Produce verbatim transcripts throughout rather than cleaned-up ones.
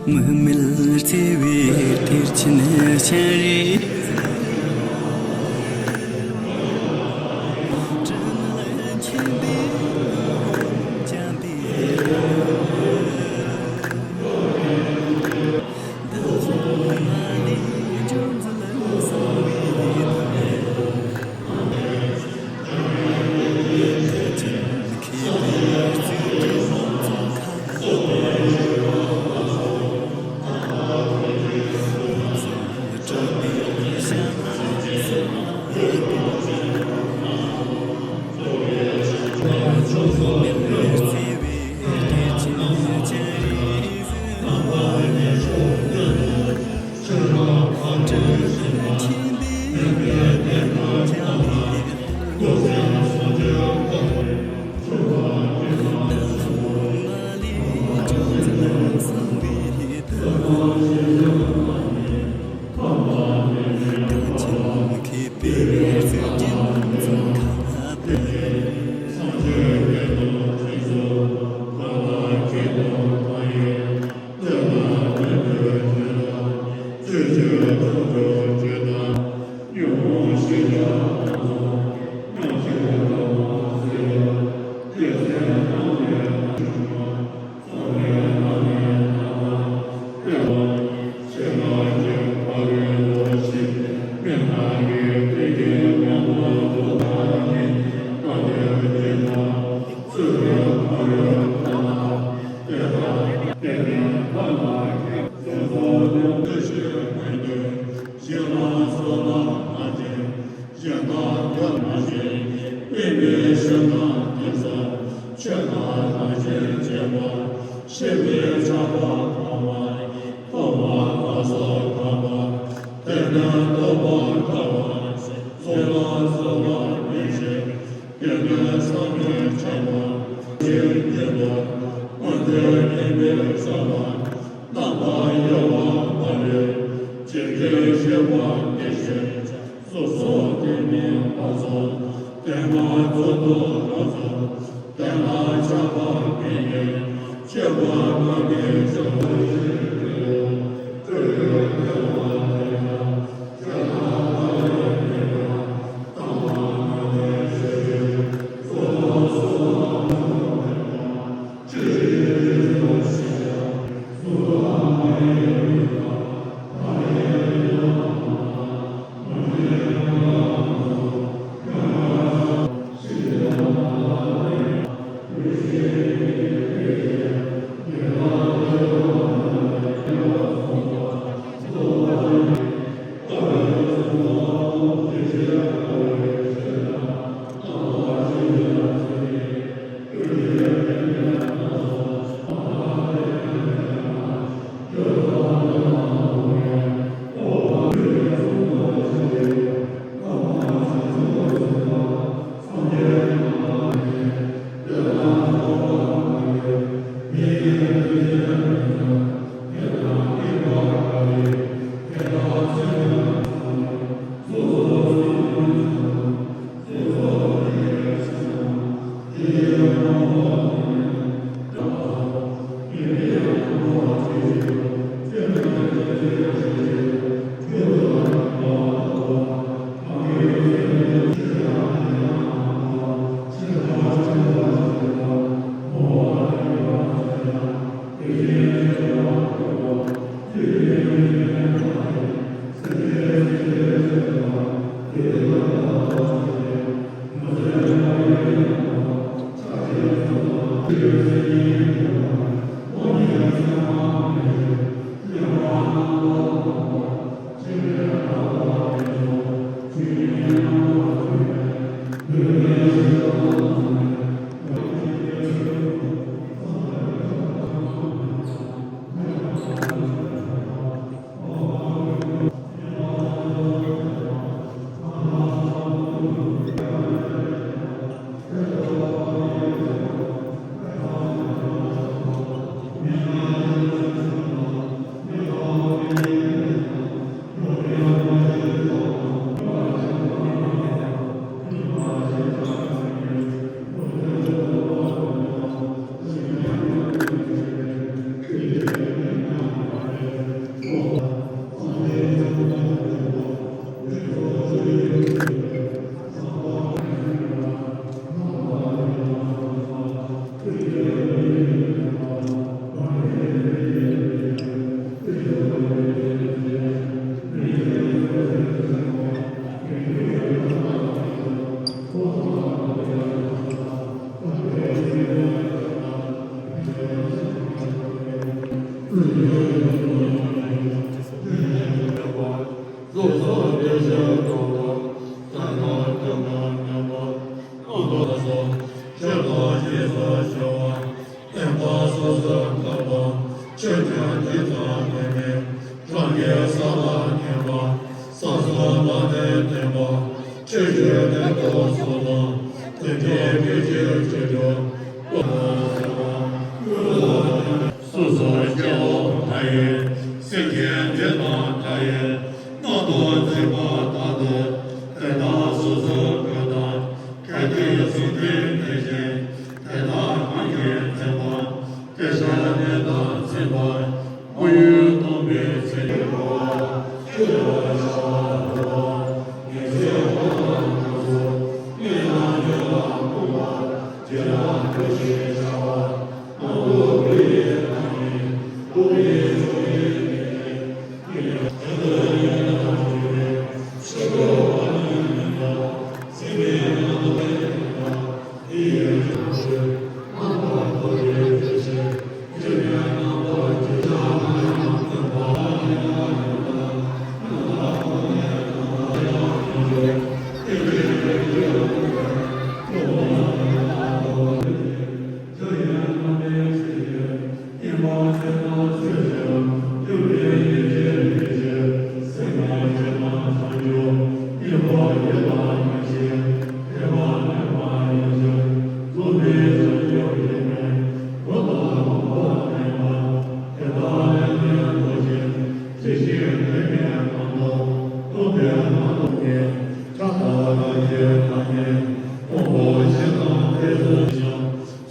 མུ་མེད་བརྩེ་བའི་གཏེར་ཆེན་སྤྱན་རས་གཟིགས། དང་རྗེས་སུ་བྱ་བ། བསྟན་པ་སོ་སོར་བཀག་པ། ཆོས་ཉིད་འདི་དང་མི་དམིགས། རང་གི་ས་ལ་ངེས་པ། ས་སོགས་ལ་ནི་བརྟེན་པ། ཆོས་ཀྱི་དོན་དུ་སོགས་དང་། དོན་གྱི་དཔེ་བྱད་ཅེས་བྱ། སོ་སོར་སྐྱེ་བོ་མཐའ་ཡས། སེམས་ཅན་འདི་དག་མཐའ་ཡས། རྣམ་རྟོག་འཛིན་པ་དག་སྟེ། དེ་དག་སོ་སོའི་སྐུ་དང་། གལ་ཏེ་གཟུགས་དེ་མེད་ཅིང་། དེ་དག་གང་གིས་མཚོན་པ། དེ་བཞག་ནས་དང་མཚོན་པ། དངོས་ཡུལ་སྟོང་པའི་ཚེ། ཆོས་ལ་བྱ་བ་འདུལ་བ། ཉེར་འཚེའི་འཁོར་དང་འདྲ་སོགས། དངོས་དང་བརྗོད་པ་སྤོང་བ། དེ་ལ་འདུ་ཤེས་བྱ་བ། རྣམ་རྟོག་ཀུན་གྱི་རྣམ་སྨིན། འགོག་པའི་སྦྱོར་བས་མི་གནས།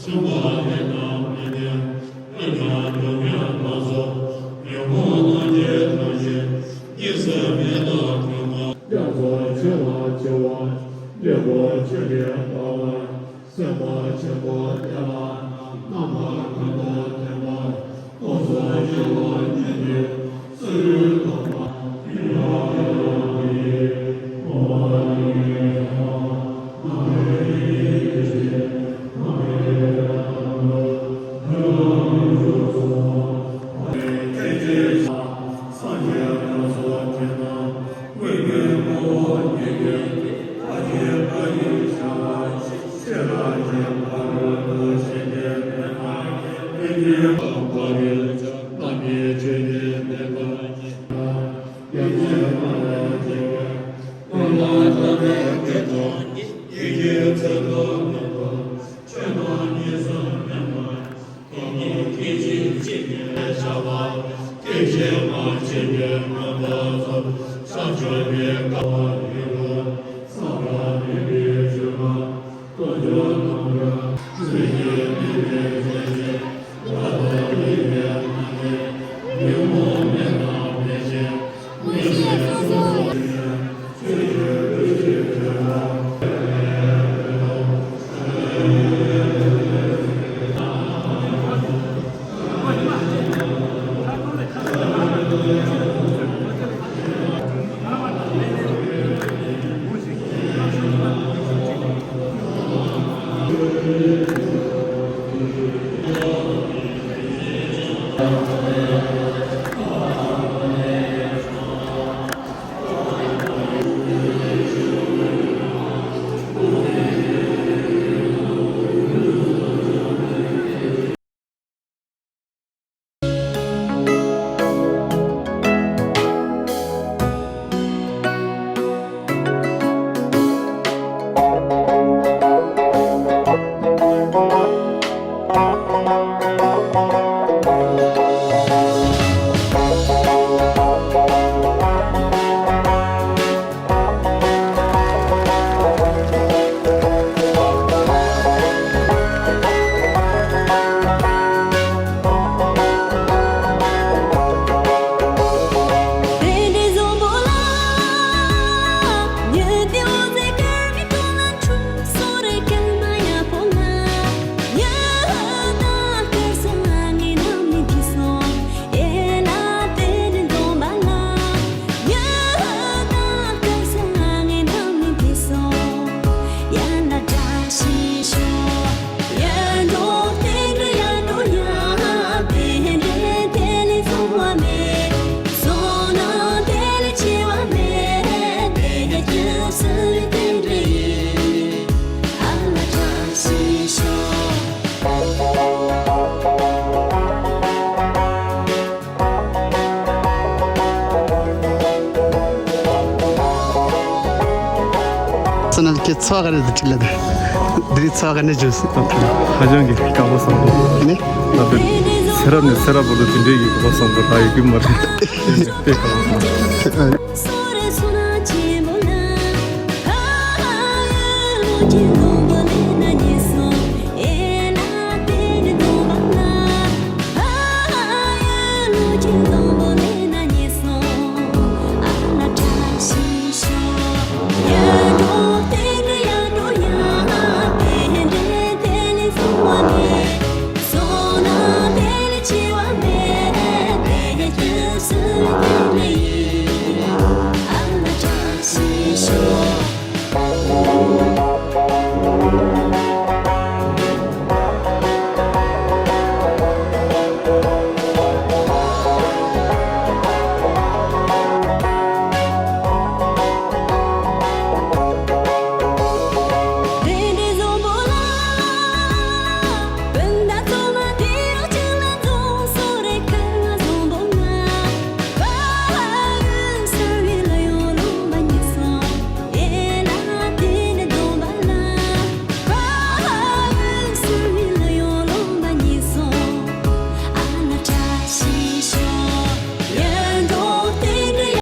མཚུངས་པ་མེད་དང་མི་ལྡན། ཀུན་ཀྱང་སྡུག་བསྔལ་སྣ་ཚོགས། ཉོན་མོངས་རྣམས་ཀྱི་གྲངས་ཀྱིས་གཉིས་སུ་མེད་དང་ལྡན་པ། རྒྱ་མཚོ་ཆེ་ལ་ཆེ་བ། འབྲས་བུ་ཆོས་ཀྱི་ལྟ་བ། སེམས་དཔའ་ཆེན་པོ་དེ་ལ་རྣམ་པ་ཀུན་ཏུ་ལྡན་པ། སྟོབས་སུ་གྱུར་པ་ཉིད་ཀྱི་སུ་ཡོད་དམ་པ། ཚོགས་ག་རེ་འདི་ཁྲིད་ལ་ད། འདི་རིགས་ཚོགས་ག་ནས་བྱུང་སོང་། ཧ་ཅང་གི་དགའ་པོ་བཟང་པོ། ནི། ད་དཔེ་ཚེ་རབས་ནས་ཚེ་རབས་བར་དུ་དེ་འདྲའི་ཡི་དགའ་པོ་བཟང་པོ་ད་ཡོད་ཀྱི་མ་རེད། དེ་ནས་དཔེ་དགའ་པོ་བཟང་པོ།